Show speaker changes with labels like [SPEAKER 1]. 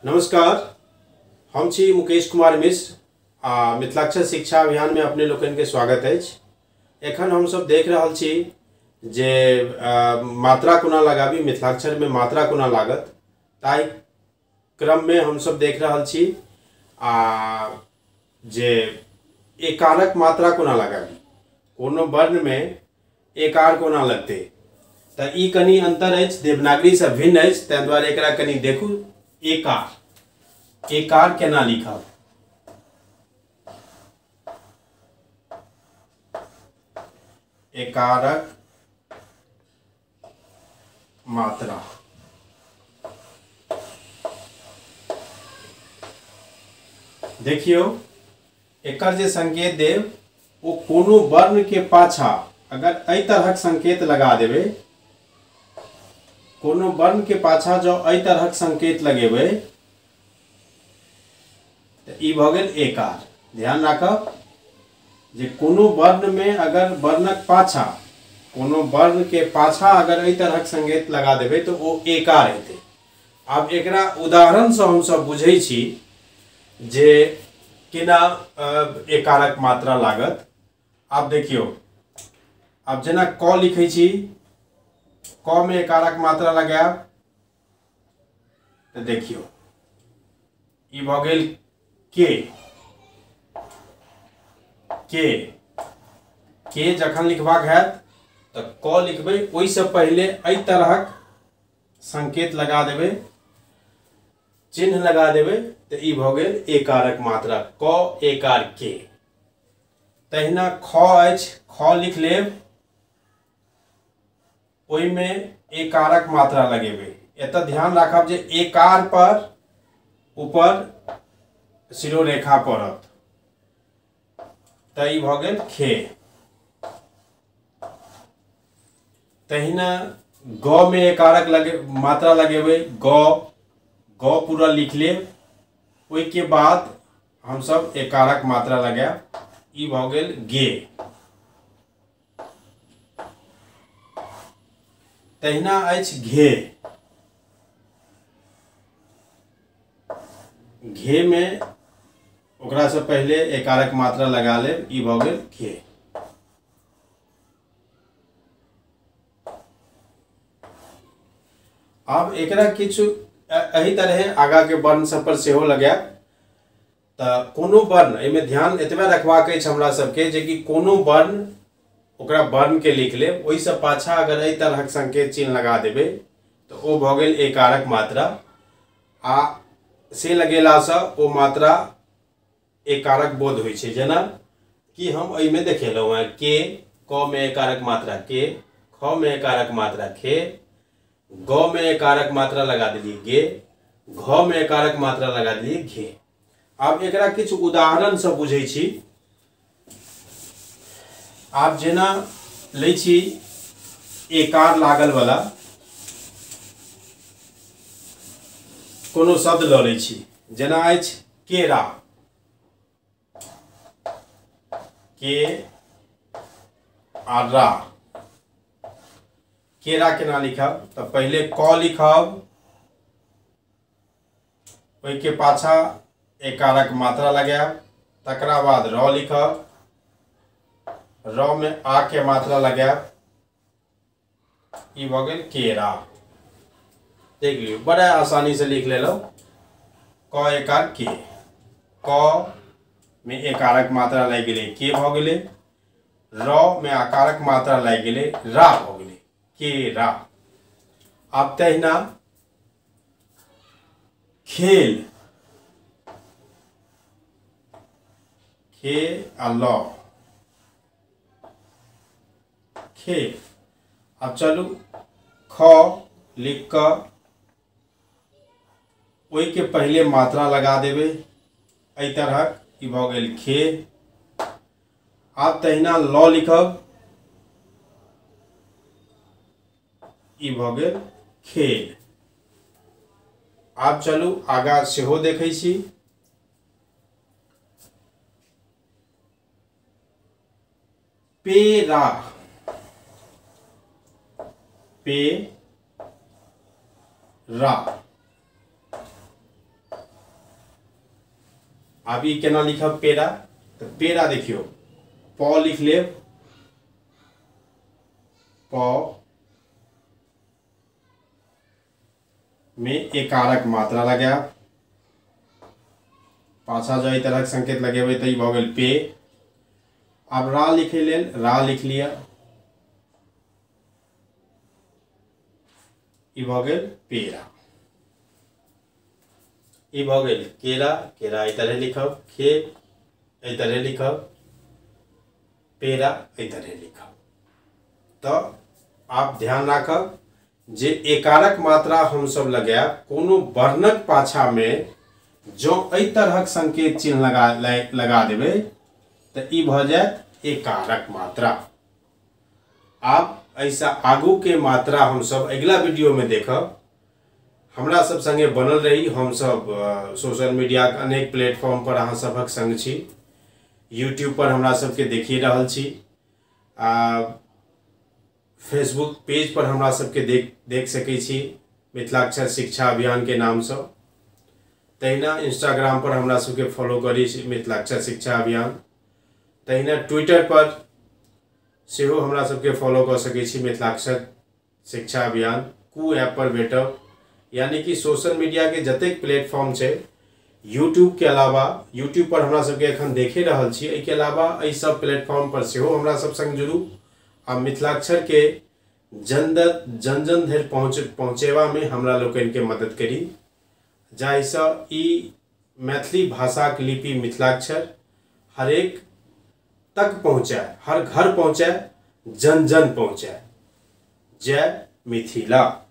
[SPEAKER 1] नमस्कार, हम छी मुकेश कुमार मिश्र आ मिथिलाक्षर शिक्षा अभियान में अपने लोकनि के स्वागत अछि। एखन हम सब देख रहल छी जे मात्रा कोना लगाबी, मिथिलाक्षर में मात्रा कोना लागत, ताहि क्रम में हम सब देख रहल छी आ जे एकारक मात्रा कोना लगाबी, कोनो वर्ण में एकार कोना लगतै। तऽ ई कनि अंतर अछि, देवनागरी से भिन्न अछि, ताहि दुआरे एकरा कनि देखू। एकार, एकार केना लिखब? एकारक मात्रा। देखियौ, एकर जे संकेत देब ओ कोनो वर्ण के पाछा अगर एहि तरहक संकेत लगा देबै, कोनो वर्ण के पाछा जो एहि तरहक संकेत लगेबै तऽ ई भऽ गेल एकार। ध्यान राखब जे कोनो वर्ण में अगर वर्णक पाछा, कोनो वर्ण के पाछा अगर एहि तरहक संकेत लगा देबै तऽ ओ एकार हेतै। आब एकरा उदाहरणसँ हमसब बुझै छी जे केना एकारक मात्रा लागत। आब देखियौ, आब जेना क लिखै छी, क में एकारक मात्रा लगायब तऽ देखियौ ई भऽ गेल के। के के जखन लिखबाक हैत तऽ क लिखबै, ओहिसँ पहिले एहि तरहक संकेत लगा देबै, चिन्ह लगा देबै, तऽ ई भऽ गेल एकारक मात्रा, क एकार के। तहिना ख अछि, ख लिख लेब, ओहिमे एकारक मात्रा लगेबै। एतऽ ध्यान राखब जे एकार पर ऊपर शिरोरेखा पड़त, तऽ ई भऽ गेल खे। तहिना ग में एकारक लगे मात्रा लगेबै, ग ग पूरा लिख लेब, ओहिके बाद हमसब एकारक मात्रा लगायब, ई भऽ गेल गे। तहिना अछि घे। घे में ओकरा से पहिले एकारक मात्रा लगा लेब, ई भऽ गेल घे। आब एकरा किछु एहि तरहे आगा के वर्ण सब पर सेहो लगायब। तऽ कोनो वर्ण, एहिमे ध्यान एतबे रखबाक अछि हमरा सबके जे कि कोनो वर्ण, ओकरा वर्ण के लिख लेब, ओहिसँ पाछा अगर एहि तरहक संकेत चिन्ह लगा देबै तऽ ओ भऽ गेल एकारक मात्रा, आ से लगेलासँ ओ मात्रा एकारक बोध होइ छै। जेना कि हम एहिमे देखेलहुँ हेँ, के, क में एकारक मात्रा के, ख में एकारक मात्रा खे, ग में एकारक मात्रा लगा देलियै गे, घ में एकारक मात्रा लगा देलियै घे। आब एकरा किछु उदाहरणसँ बुझै छी। आब जेना लै छी एकार लागल वाला कोनो शब्द लऽ लै छी, जेना अछि केरा, के आ रा। केरा केना लिखब? तऽ पहिले क लिखब, ओहिके पाछा एकारक मात्रा लगायब, तकरा बाद र लिखब, र में आ के मात्रा लगायब, ई भऽ गेल केरा। देख लियौ, बड़ा आसानी से लिख लेलहुँ। क एकार के, क में एकारक मात्रा लागि गेलै, के भऽ गेलै, र में आकारक मात्रा लागि गेलै, रा भऽ गेलै, केरा। आब तहिना खेल, खे आ ल, खेल। आब चलू ख लिख कऽ ओहिके पहिले मात्रा लगा देबै एहि तरहक, ई भऽ गेल खे। आब तहिना ल लिखब, ई भऽ गेल खेल। आब चलू आगाँ सेहो देखै छी। पेरा, पे रा। आब ई केना लिखब पेड़ा? तऽ पेड़ा देखियौ, प लिख लेब, प में एकारक मात्रा लगायब, पाछा जँ एहि तरहक संकेत लगेबै तऽ ई भऽ गेल पे। आब रा लिखै लेल रा लिख लिअ, ई भऽ गेल पेड़ा। ई भऽ गेल केरा, केरा एहि तरह लिखब, खेत एहि तरह लिखब, पेड़ा एहि तरह लिखब। तऽ आप ध्यान राखब जे एकारक मात्रा हमसब लगायब कोनो वर्णक पाछा में जँ एहि तरहक संकेत चिन्ह लगा देबै तऽ ई भऽ जायत एकारक मात्रा। आब एहिसँ आगू के मात्रा हमसब अगिला वीडियो में देखब। हमरा सब संगे बनल रही। हमसब सोशल मीडिया के अनेक प्लेटफॉर्म पर अहाँ सबहक संग छी। यूट्यूब पर हमरा सबके देखिए रहल छी, आ फेसबुक पेज पर हमरा सबके देख सकै छी मिथिलाक्षर शिक्षा अभियान के नामसँ। तहिना इंस्टाग्राम पर हमरा सबके फॉलो करी मिथिलाक्षर शिक्षा अभियान। तहिना ट्विटर पर सेहो हमरा सबके फॉलो कऽ सकै छी मिथिलाक्षर शिक्षा अभियान। कू ऐप पर भेटब। यानी कि सोशल मीडिया के जतेक प्लेटफॉर्म छै, यूट्यूब के अलावा, यूट्यूब पर हमरा सबके एखन देखे रहल छी, एहिके अलावा एहि सब प्लेटफॉर्म पर सेहो हमरा सब संग जुड़ू आ मिथिलाक्षर के जन जन धरि पहुँचेबा में हमरा लोकनि के मदद करी, जाहिसँ ई मैथिली भाषाक लिपि मिथिलाक्षर हरेक तक पहुँचाए, हर घर पहुँचाए, जन जन पहुँचाए। जय मिथिला।